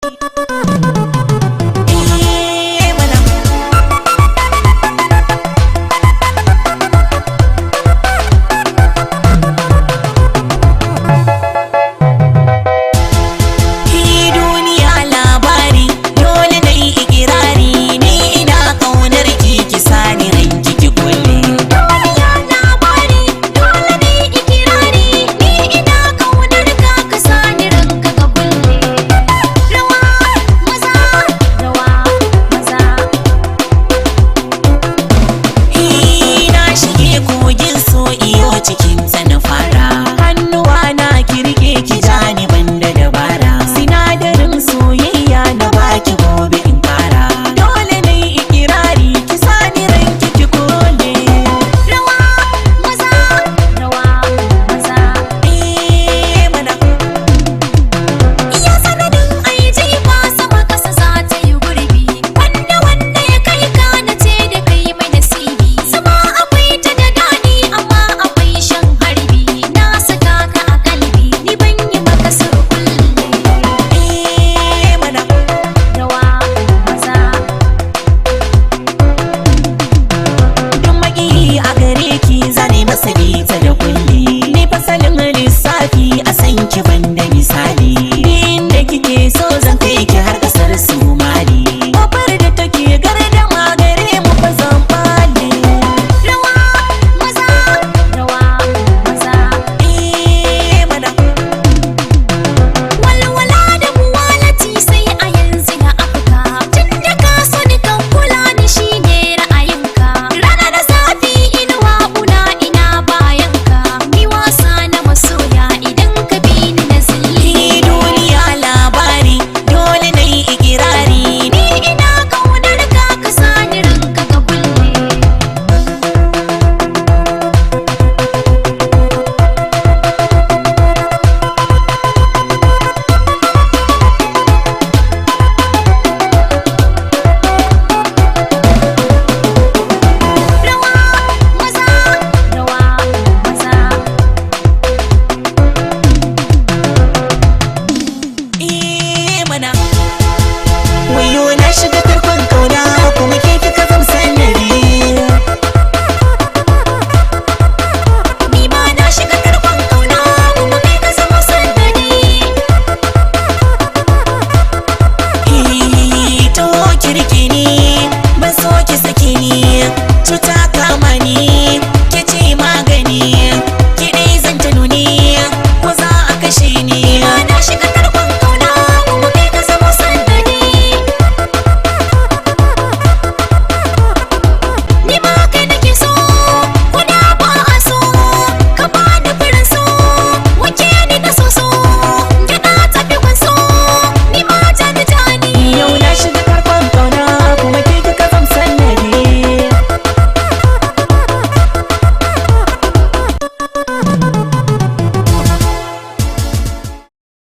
Eh mana. Ki duniya labari, dole na yi ikirari, ni ina ƙaunar ki, ki sani ranki ki kulle. Duniya labari, dole ne ikirari, ni ina kaunar ka, ka sani ranka ka kulle. Rawa maza, rawa maza. Na shige kogin so iyo cikin ta na fara, hannuwa na kirke ki jani banda dabara, sinadarin soyayya na baki gobe in kara, dole na yi ikirari ki sani ranki ki kulle. Rawa maza, rawa maza. Eh mana. Iya sanadin ai jifa sama kasa za ta yi gurbi. Wanda wanda ya kai ka na ce da kai mai nasibi. Sama akwai ta da daɗi amma akwai shan harbi. Na saka ka a kalbi ni ban yi maka surkulle. Eh mana. Rawa maza. Duk maƙiyi a gare ki zane masa bita da kulli, ni fasalin lissafi a san ki banda misali, inda kike so zan kai ki har kasar Somali, kofar da take gardama gare mu fa zan fale. Rawa maza, rawa maza. Eh mana. Walwala da muwalati sai a yanzu na afka. Tun da ka so ni kan kula ni shine ra'ayinka. Rana da zafi inuwa una ina bayanka. Ni wasa na masoya idan ka bi ni na zille. Ki duniya labari, dole na yi ikirari, Ni ina kaunar ka, ka sani ranka ka kulle. Rawa maza, rawa maza. Eh mana. Wayo na shiga tarkon kauna kuma ke kika zam sanadi. Ni ma na shiga tarkon kauna kuma kai ka zama sannadi. To kirki ni.